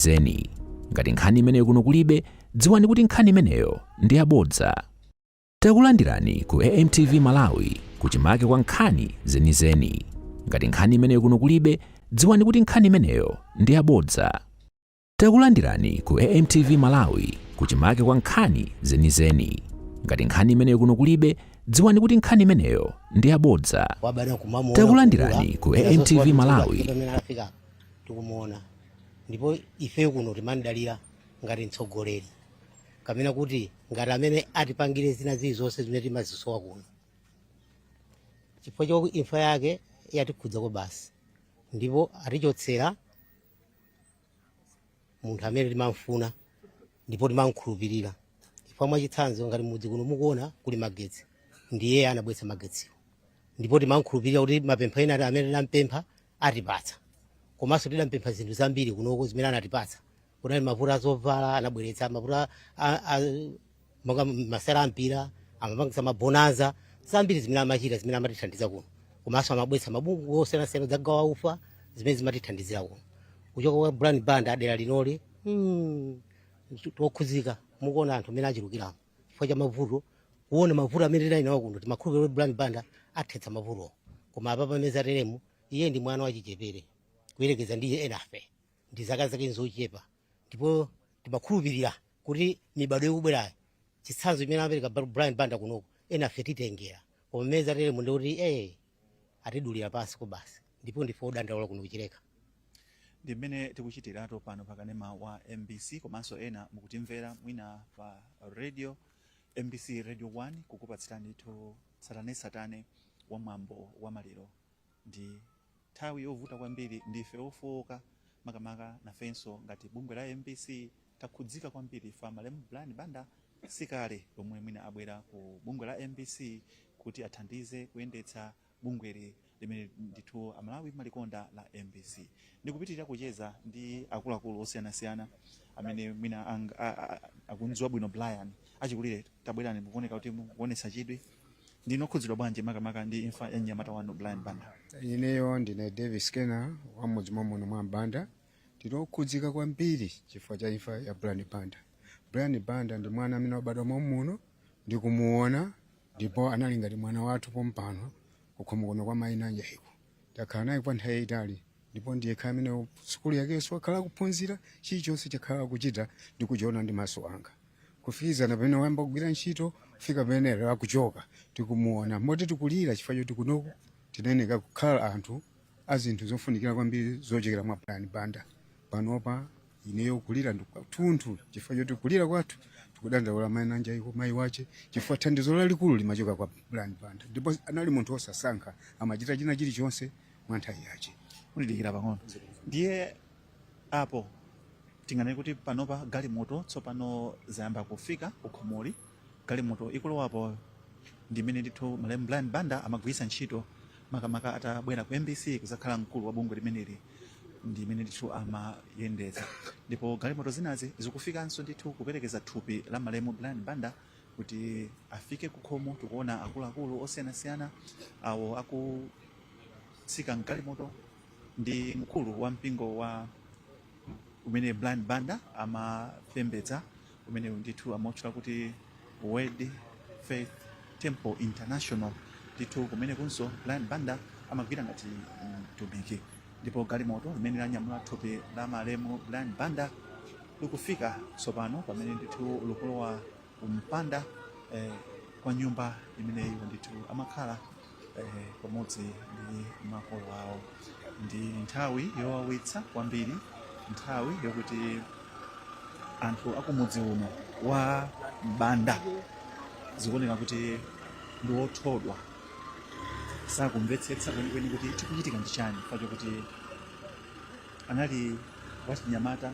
Zeni. Ngati nkhani imeneyo kuno kulibe, dziwani kuti nkhani imeneyo ndi yabodza. Takulandirani ku AMTV Malawi, kuchimake kwa nkhani zenizeni. Ngati nkhani imeneyo kuno kulibe, dziwani kuti nkhani imeneyo ndi yabodza. Takulandirani ku AMTV Malawi, kuchimake kwa nkhani zenizeni. Ngati nkhani imeneyo kuno kulibe, dziwani kuti nkhani imeneyo ndi yabodza. Wabadwa kumamuona. Takulandirani ku kukula, AMTV zina zonse Malawi. Pamene anafika tikumuona, ndipo ife kuno timamdalira ngati mtsogoleri kapena kuti ngati amene atipangire zina zilizonse zimene timazisowa kuno. Chifukwa chokuti imfa yake yatikhudzako basi, ndipo atichotsera munthu amene timamfuna ndipo timamkhulupirira. Chifukwa mwachitsanzo, ngati mudzi kuno mukuona kuli magetsi, ndiye anabweretsa magetsiwo, ndipo timamkhulupirira kuti mapempho ena amene tinampempha atipatsa. Komanso tidampempha zinthu zambiri kunoko zimene anatipatsa. Kunali mavuto azovala, anabweretsa mavuto monga masewera ampira, amapangisa mabonanza zambiri zimene amachita, zimene amatithandiza kuno. Komanso amabweretsa mabungwe osiyanasiyana dzagawa ufa, zimene zimatithandizira kuno. Kuchoka kwa Brian Banda, dera linoli tokhudzika. Mukuona anthu amene achulukiramo chifukwa cha mavuto, kuona mavuto amene tinali nawo kuno. Timakhulupirira kuti Brian Banda athetsa mavuto, koma apa pamene zateremu, iye ndi mwana wachichepere kuyerekeza ndi enafe, ndi zaka zake nzochepa, ndipo timakhulupirira kuti mibado ikubwerayo, chitsanzo chimene amapereka Brian Banda kunoko, enafe titengera. Koma mmene zateremu ndi kuti atidulira pansi ko basi, ndipo ndife odandaula kuno kuchileka. Ndi mmene tikuchitiratu pano pakanema wa MBC, komanso ena mukutimvera mwina pa radio MBC Radio 1, kukupatsirani ndithu tsatanetsatane wa mwambo wa maliro. Ndi nthawi yovuta kwambiri, ndife ofowoka, makamaka nafenso ngati bungwe la MBC takhudzika kwambiri. Fa malemu Brian Banda sikale lomwe mwina abwera ku bungwe la MBC kuti athandize kuyendetsa bungweli limene ndithu Amalawi malikonda la MBC. Ndikupitirira kucheza ndi akuluakulu osiyanasiyana amene mwina akundziwa bwino Brian. Achikulire, tabwerani, mukuoneka kuti mukuonetsa chidwi. Ndinokhudzidwa bwanji makamaka ndi imfa ya mnyamata wanu Brian Banda? Ineyo ndine Davis Kena wa mudzi mwamuno mwa Banda. Ndinokhudzika kwambiri chifukwa cha imfa ya Brian Banda. Brian Banda ndi mwana amene wabadwa mwamuno, ndikumuona, ndipo anali ngati mwana wathu pompano kukhomo kuno kwa mayi Nanjaiko. Takhala naye kwa nthawi yayitali, ndipo ndiye khala amene sukulu yakenso wakhala kuphunzira, chilichonse chakhala kuchita ndikuchiona ndi maso anga, kufikizana pamene wayamba kugwira ntchito, kufika pamene lero akuchoka, tikumuona moti tikulira chifukwa choti kunoku tinayeneka kukhala anthu a zinthu zofunikira kwambiri zochokera mwa Brian Banda. Panopa ineyo kulira ndi kwathunthu chifukwa choti kulira kwathu tikudandaula mayi Nanjaiko, mayi wache, chifukwa thandizo lalikulu limachoka kwa Brian Banda, ndipo anali munthu osasankha, amachita china chilichonse mwa nthawi yache. Mundidikira pang'ono. Ndiye apo tinganene kuti panopa galimoto tsopano zayamba kufika kukhomoli. Galimoto ikulowapo ndi imene ndithu malemu Brian Banda amagwiritsa ntchito, makamaka atabwera ku MBC kuzakhala mkulu wa bungwe limeneli, ndi imene ndithu amayendetsa. Ndipo galimoto zinazi zikufikanso ndithu kuperekeza thupi la malemu Brian Banda kuti afike kukhomo. Tikuona akuluakulu osiyanasiyana awo akutsika mgalimoto ndi mkulu wa mpingo wa umene Brian Banda amapembedza, umene ndithu amautchula kuti Word Faith Temple International. Ndithu kumene kunso Brian Banda amagwira ngati mtumiki. Ndipo galimoto limene lanyamula thupi la malemu Brian Banda likufika tsopano, pamene ndithu likulowa kumpanda kwa nyumba imeneyo ndithu amakhala pamodzi ndi makolo awo. Ndi nthawi yowawitsa kwambiri, nthawi yokuti anthu akumudzi uno wa Banda zikuoneka kuti ndi othodwa, sakumvetsetsa kwenikweni kuti chikuchitika ndi chani, chifukwa chokuti anali wachinyamata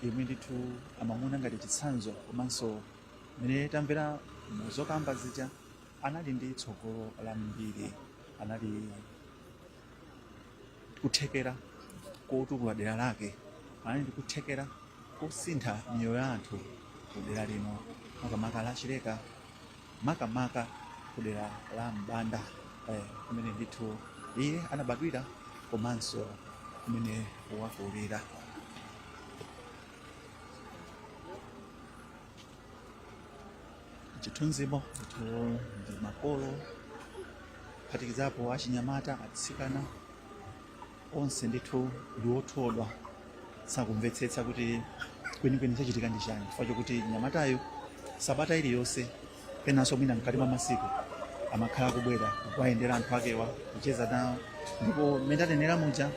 yemwe ndithu amamuona ngati chitsanzo, komanso mmene tamvera muzokamba zija, anali ndi tsogolo lambiri, anali kuthekera kotukula dera lake, anali ndi kuthekera kosintha miyoyo ya anthu ku dera lino, makamaka la Chileka, makamaka ku dera la Mbanda, kumene ndithu iye anabadwira komanso kumene wakulira. Mchithunzimo ndithu ndi makolo, kuphatikizapo achinyamata, atsikana, onse ndithu ndi othodwa, sakumvetsetsa kuti kwenikweni chachitika ndi chani, chifukwa chokuti mnyamatayo sabata iliyonse, penanso mwina mkati mwa masiku, amakhala kubwera kuwayendera anthu akewa, kucheza nawo. Ndipo mmene ndanenera muja,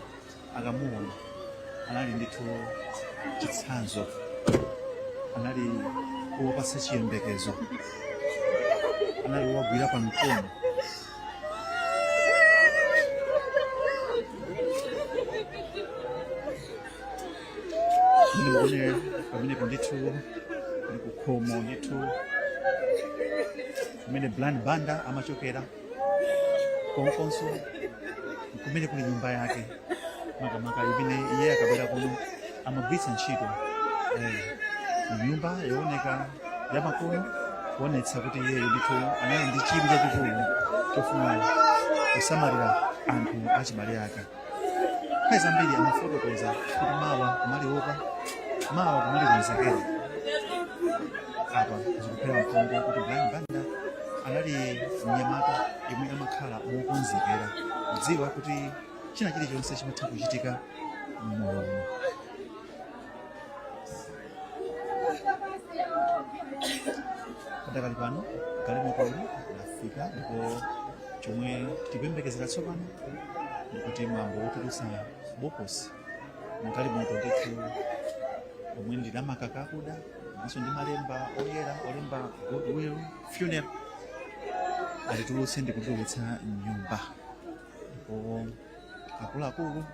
akamuona anali ndithu chitsanzo, anali wopatsa chiyembekezo, anali wowagwira pa mkono. Mmene mukuonera pamenepo ndithu ndi kukhomo ndithu kumene Brian Banda amachokera, konkonso kumene kuli nyumba yake makamaka imene iye akabwera kuno amagwiritsa ntchito. Nyumba yooneka yamakono, kuonetsa kuti iyeyo ndithu anali ndi chidwi chachikulu chofuna kusamalira anthu achibale ake. Nthawi zambiri amafotokoza kuti mawa kumaliopa, mawa kumalikonzekera. Apa zikuphera mphongo kuti Brian Banda anali mnyamata yemwe amakhala mokonzekera, kudziwa kuti china chilichonse chimatha kuchitika mmoyo uno. Padakali pano galimotoli lafika, ndipo chomwe tikuyembekezera tsopano ndikuti mwambo wotulutsa bokosi mgalimoto ndithu omwe ndi lamakaka akuda komanso ndi malemba oyera olemba Goodwill Funeral alitulutse ndi kulilowetsa mnyumba. Ndipo akuluakulu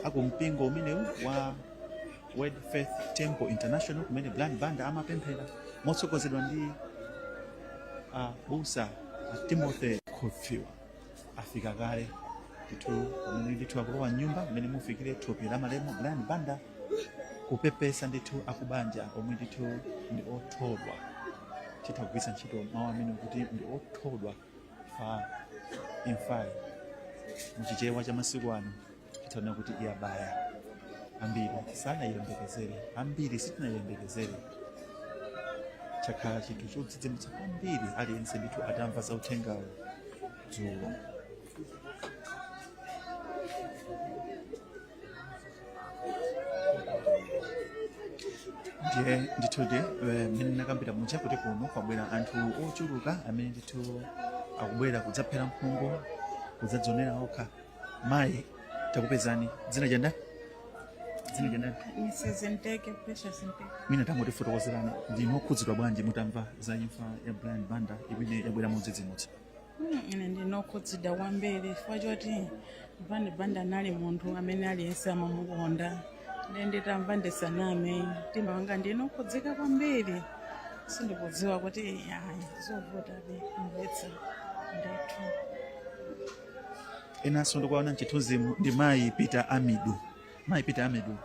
akumpingo umenewu wa Word Faith Temple International, kumene Brian Banda amapemphera, motsogozedwa ndi abusa a Timothy Khofiwa, afika kale ndithu pamene ndithu akulowa mnyumba mmene mufikire thupi la malemu Brian Banda, kupepesa ndithu akubanja omwe ndithu ndi othodwa. Titha kugwiritsa ntchito mawu amene kuti ndi othodwa pa imfayi. Muchichewa cha masiku ano titha kuti iyabaya ambiri, sanayiyembekezere, ambiri sitinayiyembekezere. Chakhala chinthu chodzidzimutsa kwambiri aliyense ndithu atamva za uthengawo dzulo. Ndiye ndithudi, mmene ndinakambira muja kuti kuno kwabwera anthu ochuluka amene ndithu akubwera kudzaphera mphongo, kudzadzionera okha. Mayi, takupezani, dzina chandani? Dzina chandani? Mrs. Nteke, Precious Nteke. Mwina tangotifotokozerani, ndinu okhudzidwa bwanji mutamva za imfa ya Brian Banda imene yabwera modzidzimutsa? Ine ndinokhudzidwa kwambiri chifukwa choti Brian Banda anali munthu amene aliyense amamukonda. Ndiye nditamva, ndisaname, mtima wanga ndinokhudzika kwambiri. Sindikudziwa kuti ayi, zovutabe kumvetsa ndithu. Enanso ndikuwaona mchithunzimu ndi mayi Peter Amidu. Mayi Peter Amidu,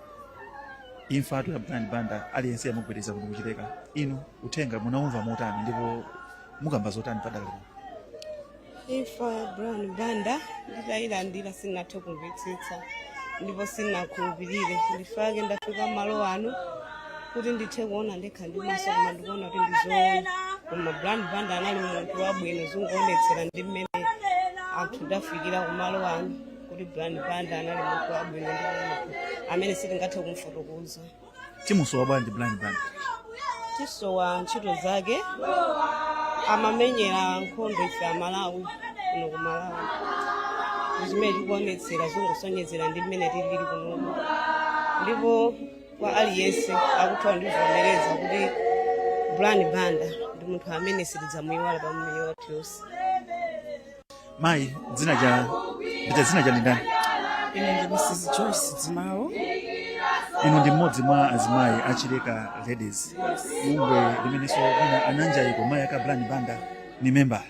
imfatu ya Brian Banda aliyense yamugwedeza kuno kuchileka. Inu uthenga munaumva motani ndipo mukamba zotani padakali pano? Imfa ya Brian Banda nditayilandira sinathe kumvetsetsa ndipo sinakhulupirire. Ndifake ndafika malo ano kuti ndithe kuona ndekha ndi maso, koma ndikuona kuti ndizoona. Koma Brian Banda anali munthu wabwino, zikuonetsera ndi mmene anthu tafikira kumalo ano kuti Brian Banda anali munthu wabwino ndipo munthu amene sitingathe kumfotokoza. Timusowa bwanji Brian Banda? Tisowa ntchito zake, amamenyera nkhondo ife Amalawi kuno ku Malawi. Zimene tikuonetsera zingosonyezera ndi mmene tilili kunoku, ndipo kwa aliyense akutha ndivomereza kuti Brian Banda ndi munthu amene sitidzamuyiwala pa moyo wathu yonse. Mayi, dzina cha ndita dzina cha ndani? Ine ndi Mrs. Joyce Dzimawo. Inu ndi mmodzi mwa azimayi achileka Ladies, bungwe limenenso mwina ananjayiko mayi aka Brian Banda ni membala.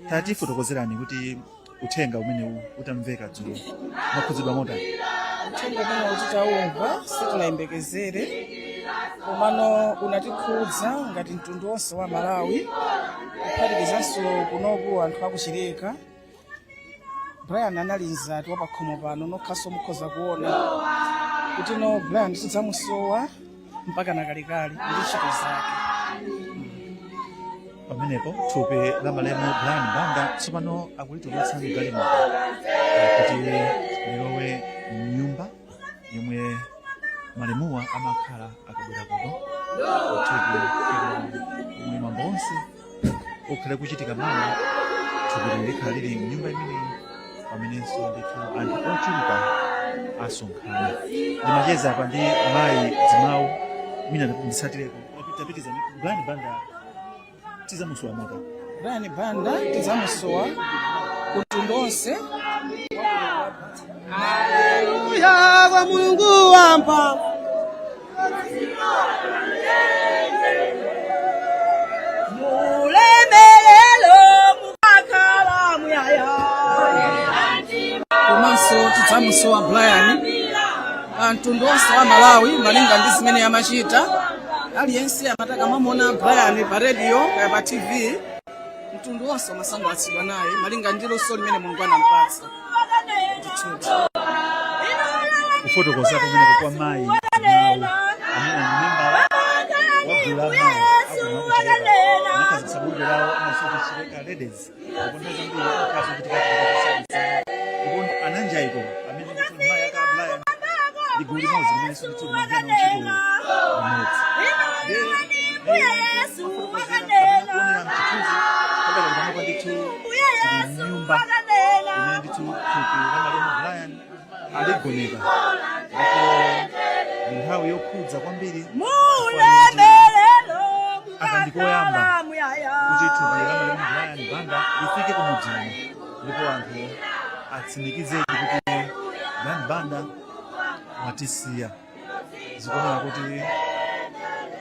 Tatifotokozerani kuti uthenga umenewu utamveka dzulo mwakhudzidwa motani? Uthenga umene kuti taumva sitinayembekezere, komano unatikhudza ngati mtundu wonse wa Malawi, kuphatikizanso kunoku anthu akuchileka. Brian anali mzati wa pakhomo pano. Nokhaso mukhoza kuona kuti no, Brian tidzamusowa mpaka nakalekale ndi ntchito zake. Pamenepo thupi la malemu Brian Banda tsopano akulitulutsa mgalimoto kuti lilowe mnyumba yomwe malemuwa amakhala akabwera kuno. Thupi omwe mwambo onse ukhale kuchitika mawa, thupi likhala lili mnyumba imeneyi, pamenenso ndithu anthu ochuluka asonkhana. Ndimacheza apa ndi mayi Dzimawu, mina nditsatireko tapitiza. Brian Banda tizamusowa mota? Brian Banda tidzamusowa kumtundu onse. Haleluya kwa Mulungu wamphamvu. Mulemelelo mukakhala muyaya. Komanso tidzamusowa Brian mtundu onse wa Malawi, malinga ndi zimene amachita. Aliyense amati akamamuona Brian pa radio kaya pa TV, mtundu wonse umasangalatsidwa naye malinga ndi luso limene Mulungu anampatsa ndithuti. Kufotokoza kumeneko kwa mayi Dzimawu, amene ndi membala wa gulu la mayi akuno kuChileka, anakhazikitsa bungwe lawo amasuti Chileka Ladies, ndipo nthawi zambiri akhala zochitika kusiyana. Ndipo ananjaiko amene ndithu mayi aka Brian ndi gulu limodzi limenenso ndithu limagwira nawo ntchito limodzi. Kuonera mchithunzi padakali panopa ndithu tili mnyumba imene ndithu thupi la malemu Brian aligoneka, ndipo ndi nthawi yokhudza kwambiri. Mulemelelo Aka ndikoyamba mukakhala muyaya. kuti thupi la malemu Brian Banda lifike kumudzi uno, ndipo anthu atsimikizedi kuti Brian Banda watisiya. Zikuoneka kuti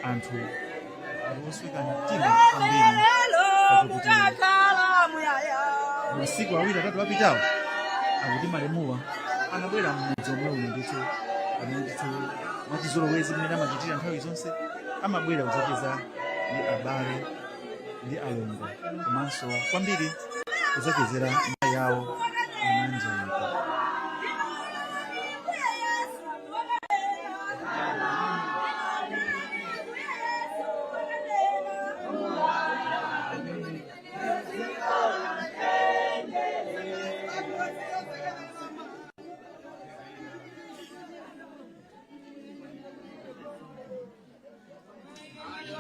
anthu ali osweka mtima kwambiri, Mulemelelo pakuti mukakhala muyaya. masiku 2 3 apitawo akuti malemuwa anabwera mmudzi omwe uno ndithu, pamene ndithu mwachizolowezi mmene amachitira nthawi zonse amabwera kudzacheza ndi abale ndi alongo, komanso kwambiri kudzachezera mayi awo ananjaiko.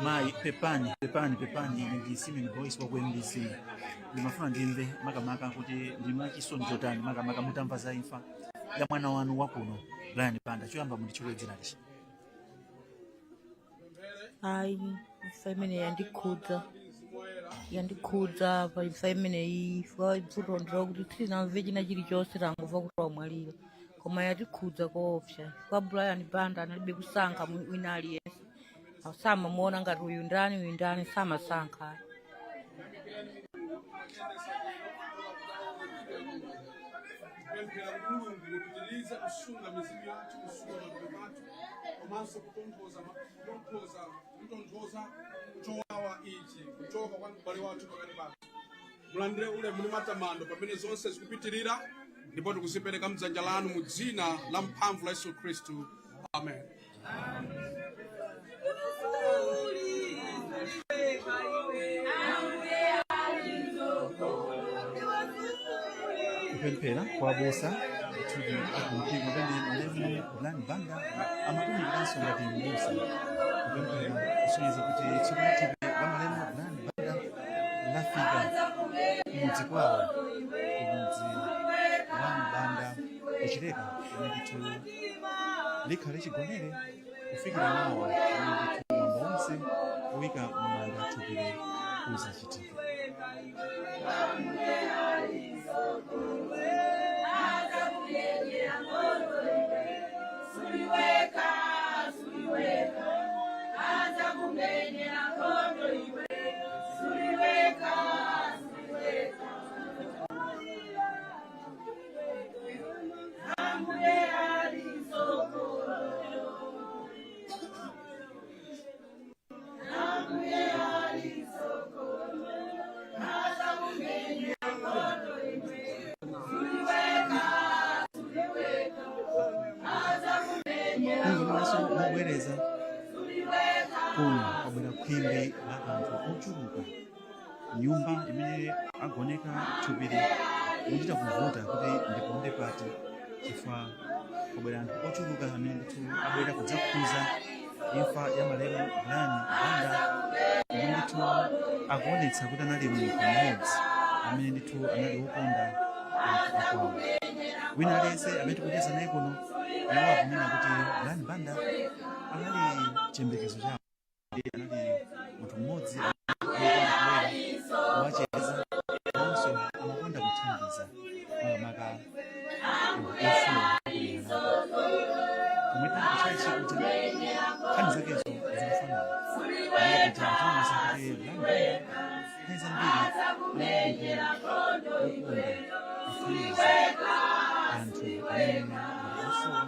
Mayi, pepani, pepani, pepani. Ine ndi Simon Boyce wa ku MBC. Ndimafuna ndimve makamaka kuti ndi mwachisoni chotani makamaka mutamva za imfa ya mwana wanu wakuno Brian Banda. Choyamba munditchule dzina lichi. Ayi, imfa imene yandikhudza, yandikhudza pa imfa imeneyi. Imfa vuto ndilokuti sitinamve china chilichonse, tangomva kuti wamwalira, koma yatikhudza koopsa chifukwa Brian Banda analibe kusankha wina aliyense. Samamuona ngati uyu ndani, uyu ndani, samasankha. Kupemphera kuti Mulungu mupitirize kusunga mizimu yathu, kusunga matupi athu, komanso kutonthoza kutonthoza chowawa ichi kuchoka kwa m'bale wathu pakati pathu. Mulandire ulemu ndi matamando pamene zonse zikupitirira, ndipo tikuzipereka mdzanja lanu mu dzina la mphamvu la Yesu Khristu, amen. Kupemphera kwa abusa ndithu akumpingo pamene malemu Brian Banda amatumikiranso ngati mbusa, kupemphera kusonyeza kuti tsopano thupi la malemu Brian Banda lafika kumudzi kwawo, kumudzi wa Mbanda kuChileka, kumene ndithu likhale chigonere kufikira mawa, pamene ndithu mwambo wonse woyika m'manda thupili uzachitika. Kungonenaso mobwereza, kuno kwabwera khwimbi la anthu ochuluka. Nyumba imene agoneka thupili ikuchita kuvuta kuti ndiponde pati, chifukwa kwabwera anthu ochuluka amene ndithu abwera kudzakhuza imfa ya malemu Brian Banda, omwe ndithu akuonetsa kuti anali munthu mmodzi amene ndithu anali wokonda anthu akwawo. Wina aliyense amene tikucheza naye kuno, iwo akunena kuti Brian Banda anali chiyembekezo chawo, anali munthu mmodzi amakonda kubwera kuwacheza, komanso amakonda kuthandiza makamaka anthu osowa akudera lake. Komwe tinali kutchalitchi kuja, nkhani zakezo zikufanana. Kumene kuja atiwuza kuti Brian Banda nthawi zambiri anali munthu wokonda kuthandiza anthu amene ndi osowa,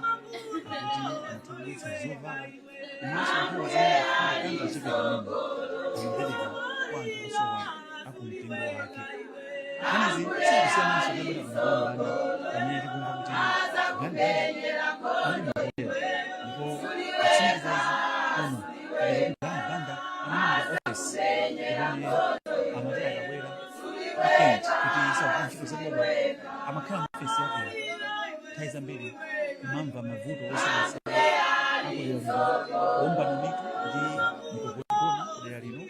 akuti amatha kubweretsa zovala komanso nthawi zina ngakhale kangachepe kamene amapereka kwa anthu osowa akumpingo wake. Nkhanizi sizikusiyananso kubwera kuno kwa Mbanda, pamene tikumva kuti Brian Banda anali munthu wotere, ndipo kutsimikiza izi kuno kupeza kuti Brian Banda anamanga ofesi imene amati akabwera weekend kuti sakugwira ntchito zaboma, amakhala mu ofesi yakeyo nthawi zambiri kumamva mavuto osiyanasiyana akudera lino, kuombana mitu ndi mikogona kudera lino,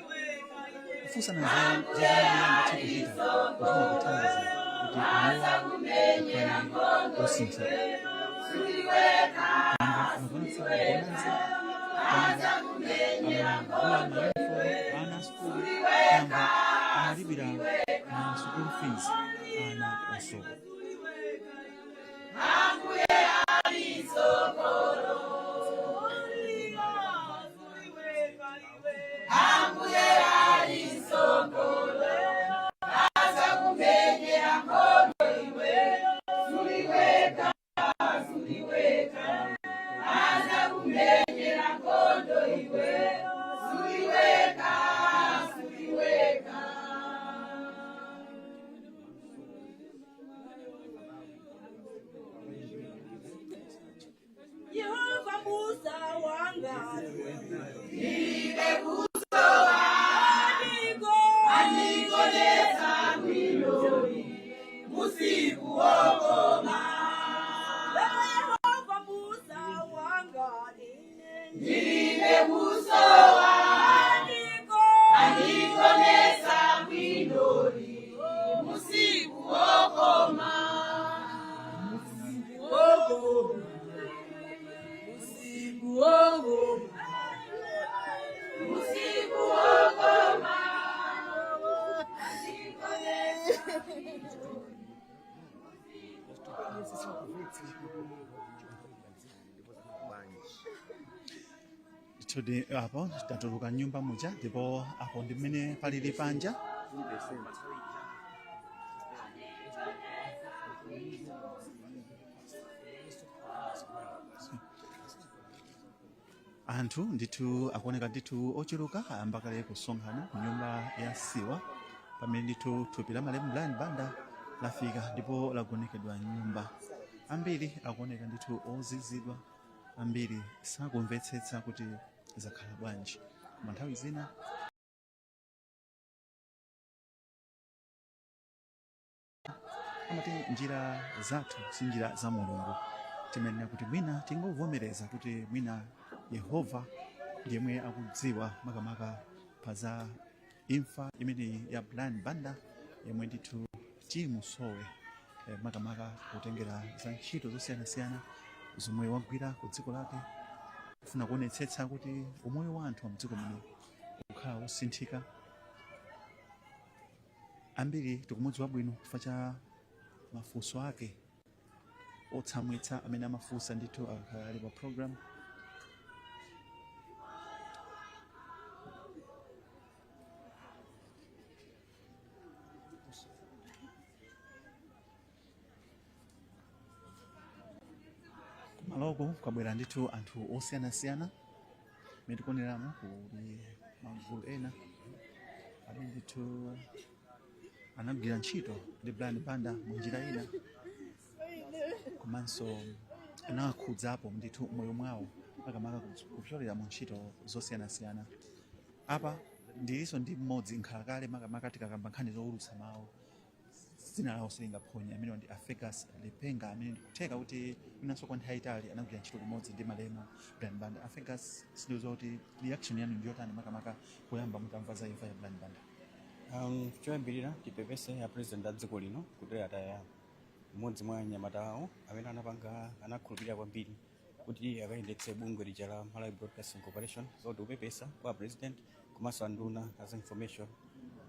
kufunsana nzeru za zomwe angathe kuchita pofuna kuthandiza kuti moyo wawo ukhale osintha. Tamva amapangitsa bonanza, tamva amagula mayunifomu ana a sukulu, tamva amalipira ma school fees ana osowa. Yehova Musa wanga Andigonetsa bwino usiku wokoma. Yehova Musa wanga ndilibe kusowa. Andigonetsa bwino usiku wokoma. Wokoma. Usiku wokoma. Usiku wokoma. Ndithudi apo tatuluka nyumba muja, ndipo apo ndi mmene palili panja. Anthu ndithu akuoneka ndithu ochuluka ayamba kale kusonkhana ku nyumba ya siwa, pamene ndithu thupi la malemu Brian Banda lafika ndipo lagonekedwa m'nyumba. Ambiri akuoneka ndithu ozizidwa, ambiri sakumvetsetsa kuti zakhala bwanji, koma nthawi zina amati njira zathu si njira za Mulungu. Timayenera kuti mwina tingovomereza kuti mwina Yehova ndiyemwe akudziwa makamaka pa za imfa imeneyi ya Brian Banda, yemwe ndithu timusowe, makamaka kutengera za ntchito zosiyanasiyana zomwe wagwira ku dziko lake, kufuna kuonetsetsa kuti umoyo wa anthu mdziko muno ukhala wosinthika. Ambiri tikumudziwa bwino chifukwa cha mafunso ake otsamwitsa amene amafunsa ndithu akakhala ali pa program. Kumaloko kwabwera ndithu anthu osiyanasiyana. Mmene tikuoneramo, kuli magulu ena amene ndithu anagwira ntchito ndi Brian Banda mu njira ina, komanso anawakhudzapo ndithu moyo mwawo, makamaka kupyolera mu ntchito zosiyanasiyana apa. Ndilinso ndi mmodzi nkhalakale, makamaka tikakamba nkhani zowulutsa mawu, dzina lawo silingaphonye. Amene ndi a Fergus Lipenga, amene ndikutheka kuti mwinanso kwa nthawi yayitali anagwira ntchito limodzi ndi malemu Brian Banda. A Fergus, sindidziwa kuti reaction yanu ndiyotani, makamaka poyamba mutamva za imfa ya Brian Banda. Choyambirira tipepese ya President a dziko lino kuti ataya mmodzi mwa anyamata awo amene anapanga, anakhulupirira kwambiri kuti akayendetse bungwe lija la Malawi Broadcasting Corporation. So tikupepesa kwa President komanso anduna as information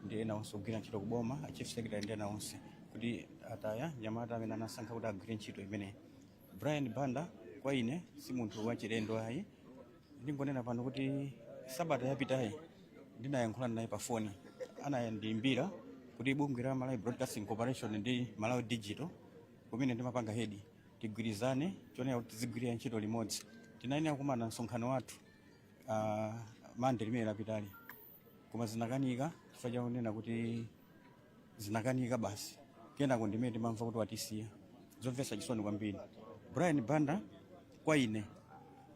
ndi ena onse ogwira ntchito kuboma, a Chief Secretary ndi ena onse, kuti ataya nyamata amene anasankha kuti agwire ntchito imeneyi. Brian Banda kwa ine si munthu wachilendo ayi. Ndingonena pano kuti sabata yapitayi ndinayankhula naye pa foni. Anandiyimbira kuti bungwe la Malawi Broadcasting Corporation ndi Malawi Digital, kumene ndimapanga head, tigwirizane chonena kuti tizigwirira ntchito limodzi. Tinayenera kumana msonkhano wathu Mande limene lapitali, koma zinakanika chifukwa chakunena kuti zinakanika basi. Kenako ndimene timamva kuti watisiya. Zomvetsa chisoni kwambiri. Brian Banda kwa ine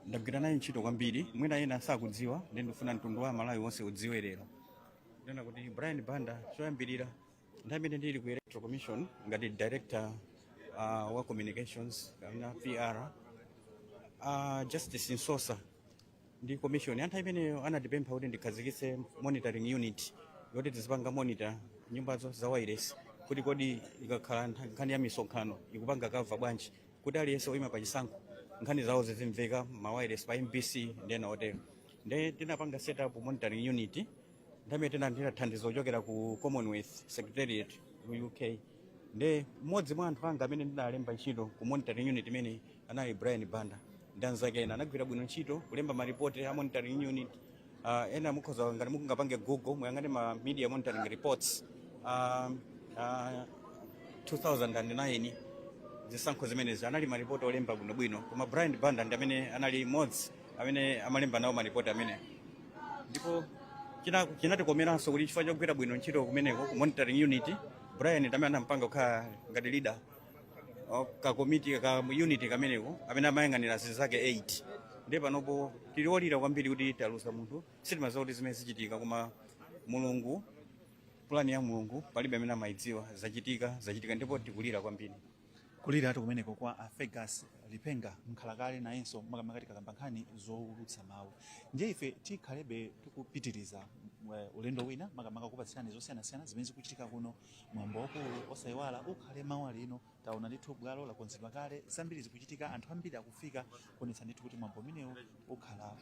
ndagwira naye ntchito kwambiri. Mwina ena sakudziwa, ndi ndifuna mtundu wa Malawi wonse udziwe lero kunena kuti Brian Banda, choyambirira, nthawi imene ndili ku Electoral Commission ngati director wa communications kapena PR, Justice Msosa ndi commission anthu imeneyo anatipempha kuti ndikhazikitse monitoring unit yoti tizipanga monitor nyumbazo za wireless, kuti kodi ikakhala nkhani ya misonkhano ikupanga cover bwanji, kuti aliyense oyima pa chisankho nkhani zawo zizimveka ma wireless pa MBC ndi ena otero. Nde tinapanga set up monitoring unit. Nthawi imene tinalandira thandizo kuchokera ku Commonwealth Secretariat ku UK, nde mmodzi mwa anthu anga amene ndinalemba ntchito ku monitoring unit imene anali Brian Banda ndi anzake ena. Anagwira bwino ntchito kulemba maripoti a monitoring unit. Ena mukhoza, ngati mukungapange Google, muyang'ane ma media monitoring reports 2009, zisankho zimenezi, anali maripoti olemba bwinobwino. Koma Brian Banda ndi amene anali mmodzi amene amalemba nawo maripoti amene. Ndipo chinatikomeranso kuti chifukwa chogwira bwino ntchito kumeneko ku monitoring unit, Brian ndi amene anampanga kukhala ngati leader ka komiti ka unit kameneko amene amayang'anira zinzake 8. Ndiye panopo tili olira kwambiri kuti taluza munthu. Sitimadziwa kuti zimene zichitika, koma Mulungu, pulani ya Mulungu palibe amene amayidziwa. Zachitika, zachitika, ndipo tikulira kwambiri. Kuliratu kumeneko kwa a Fergus Lipenga, mkhalakale nayenso, makamaka tikakamba nkhani zowulutsa mawu. Ndiye ife tikhalebe tikupitiriza ulendo wina, makamaka kupatsirani zosiyanasiyana zimene zikuchitika kuno. Mwambo wakulu osayiwala ukhale mawa lino. Taona ndithu bwalo lakonzedwa kale, zambiri zikuchitika, anthu ambiri akufika, kuonetsa ndithu kuti mwambo umenewu ukhala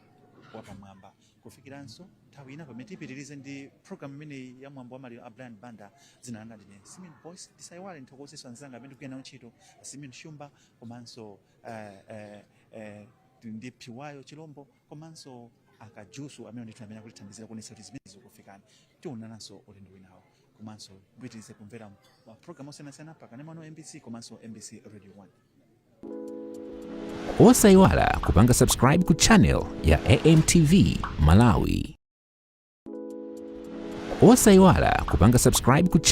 wapamwamba. Kufikiranso nthawi ina pamene tipitirize ndi program imeneyi ya mwambo wa maliro a Brian Banda, dzina langa ndine Simeon Boyce. Ndisayiwale nthokozeso anzanga amene ndikugwira nawo ntchito, Simeon Shumba komanso ndi Phiwayo Chilombo komanso Akajusu, amene ndithu amene akutithandizira kuonetsa kuti zimene zikufikani. Tionananso ulendo winawo, komanso kupitirize kumvera ma program osiyanasiyana pakanema wa MBC komanso MBC Radio 1. Osayiwala kupanga subscribe ku channel ya AMTV Malawi. Osayiwala kupanga subscribe ku